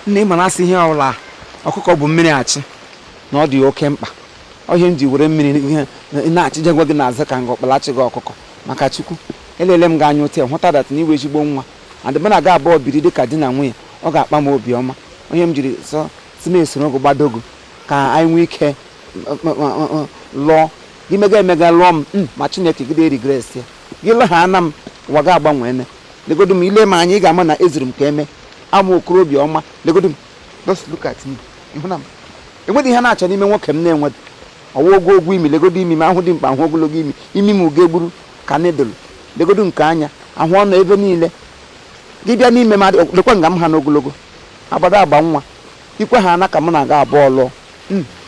Nne, ma na-asị ihe ọbụla ọkụkọ bụ mmiri achị na ọ dị oke mkpa. Ọ ihe m ji were mmiri ihe na-achịjegwa gị n'azụ ka nga ọkpalachi gị ọkụkọ maka Chukwu. Elele m gị anya otu hụta that na iwe ezigbo nwa and mụ na gị abụọ biri dịka di na nwunye, ọ ga-akpa m obi ọma. Onye m jiri sọ si m esoro gị gbado gị ka anyị nwee ike lụọ gị, mega emega lụọ m, ma Chineke gị dị regret ya gị lụgha ana m ụwa gị agbanwene. Legodu m, ile m anya, ị ga-ama na ezuru m ka eme ama okorobịa ọma. Legodu m, just look at me, ịhụ na m enweghị ihe na-achọ n'ime nwoke m na-enwedo ọwa ogo ogwu imi. Legodu imi m, ahụ dị mkpa, ahụ ogologo imi, imi m uge gburu ka nidụlụ. Legodu nke anya, ahụ ọnụ ebe niile gị bịa n'ime m, lekwa nga m ha n'ogologo agbado agba nwa ikwe ha ana ka m na-aga abụọ lụọ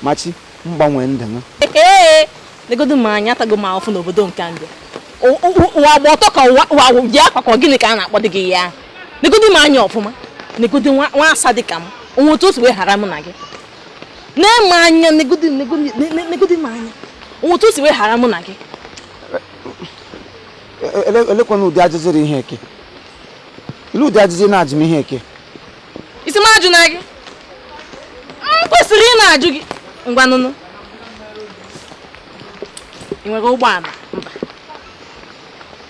machi mgbanwe ndụ m. Ee, legodu m anya, atago m ahụfụ n'obodo nke ndị ụwa gba ọtọ ka ụwa ji akwa ka gịnị ka a na-akpọ dị gị ya. Legodu m anya ọfụma, legodu nwa asa dị ka m, onwe otu o si wee ghara mụ na gị na-eme anya. Legodu m anya, onwe otu o si wee ghara mụ na gị. Elekwana ụdị ajụjụ ihe eke, ile ụdị ajụjụ na-ajụ m ihe eke. Isi m ajụ na gị, m kwesịrị ị na-ajụ gị. Ngwanụnụ, ị nwere ụgbọala? Mba.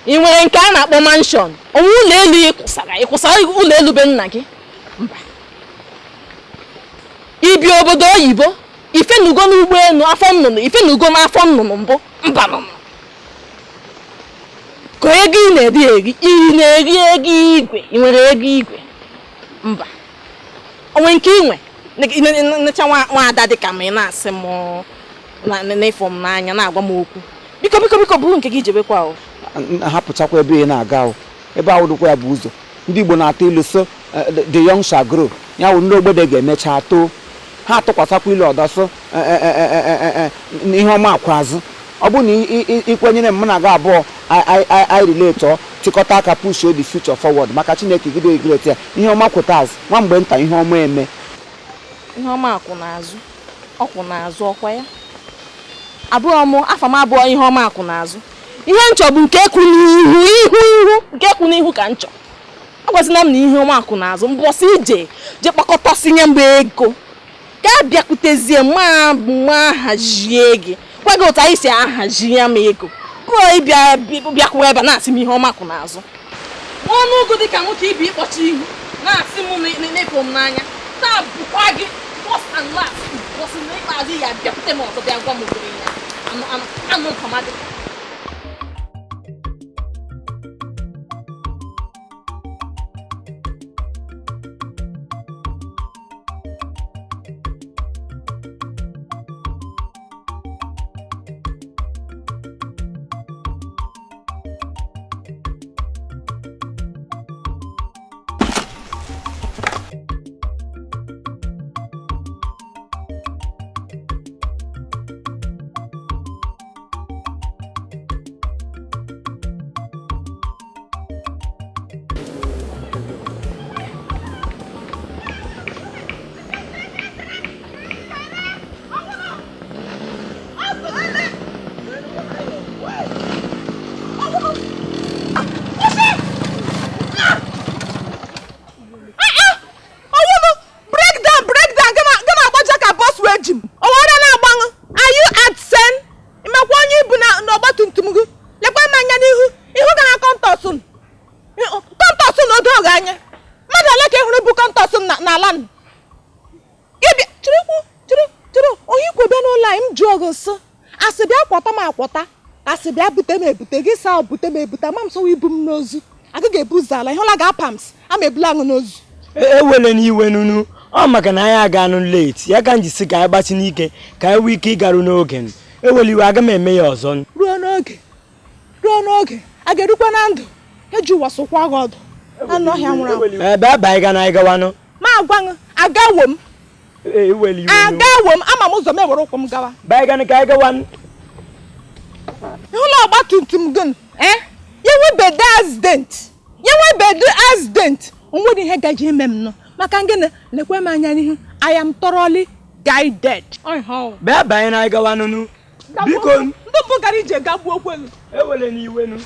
Ị nwere nke a na-akpọ mansion? Onwe ụlọ elu ị kwụsara? Ị kwụsara ụlọ elu be nna gị? Mba. Ibi obodo oyibo? Ifenugo n'ụgbọelu afọ nnụnụ? Ifenugo n'afọ nnụnụ mbụ? Mba nụnụ. Ka ego ị na-eri eri, ị na-eri ego igwe? Ị nwere ego igwe? Mba. Onwe nke ị nwe necha nwaada dị ka ma ị na-asị m n'ịfụ m n'anya na-agwa m okwu. Biko biko biko, bụrụ nke gị jebekwa o. Hapụchakwa ebe ị na-aga o, ebe ahụ dịkwa ya bụ ụzọ. Ndị Igbo na-atụ ilu so the young shall grow, ya wụ ndị ogbede ga-emecha too. Ha atụkwasakwa ilu ọdọ so ihe ọma akwa azụ. Ọ bụrụ na ikwenyere m na gị abụọ anyị relate, chịkọta aka push the future forward maka Chineke gị dị regret ya. Ihe ọma kwụta azụ nwa mgbe nta, ihe ọma eme. Ihe ọma akwụ n'azụ, ọ kwụ n'azụ ọkwa ya abụọ m afọ m abụọ. Ihe ọma akwụ n'azụ, ihe nchọ bụ nke kwụ n'ihu, ihu ihu nke kwụ n'ihu ka nchọ. Agwazina m na ihe ọma akwụ n'azụ. Mbọsị ije je kpakọtasinye mgbe ego ga bịakwutezie ma ma hazie gị, gwa gị otu anyị si ahazi ya. Ma ego pụọ ịbịa bịakwuo ebe na-asị m ihe ọma kwụ n'azụ, ọnụ ụgụ dị ka nwoke ibi ịkpọchi ihu na-asị m n'ịpụ m n'anya. Taa bụkwa gị first and last bọsị na ikpeazụ ya bịakwute m ọzọ bịa gwa m ụdịrị ya anụ mpamadị. Ọwụnụ breakdown, breakdown gị na-agbaja ka bọs wee ji m owere na-agbanụ. Are you absent? Ịmakwa onye ibu na n'ọgba tum tum gị? Lekwa m anya n'ihu, ihu ga ha kọntọs kọntọs na odo gị anya. Mmadụ ole ka ị hụrụ bụ kọntọs n'ala nụ? Gị bịa chịrịkwu chịrị chịrị onye ikwebe n'ụlọ anyị. M jụọ gị nsị asị bịa kwọta m akwọta, asị bịa bute m ebute, gị saa bute m ebute. Ama m sọwa ibu m n'ozu agaghị ebu ụzọ ala ịhụla ga pams ama ebula aṅụ n'ozu. Ewele n'iwe nunu, ọ maka na anyị aganụ late ya ka m ji sị ka anyị gbachi n'ike ka anyị nwee ike ịgaru n'oge. Ewele iwe, aga m eme ya ọzọ. Ruo n'oge, ruo n'oge a ga-erukwa na ndụ eji ụwa sụkwa gị ọdụ anụ ọhịa nwụrụ anwụ. Ebe aba anyị ga na anyị gawanụ. Ma agwa gị, agawo m. Ewele iwe. Agawo m, ama m ụzọ m, ewere ụkwụ m gawa. Ba anyị ganụ ka anyị gawanụ. Ịhụla ọgba tum tum gị eh ya nwebedo accident, ya nwebedo accident, onwere ihe gaji eme m nọ maka gịnị? Lekwe m anya n'ihu, I am thoroughly guided. Bịa banye na anyị gawanụ nụ. Biko. Ndị mbụ gara ije gagbuo okwe gị. Ewele n'iwe nụ.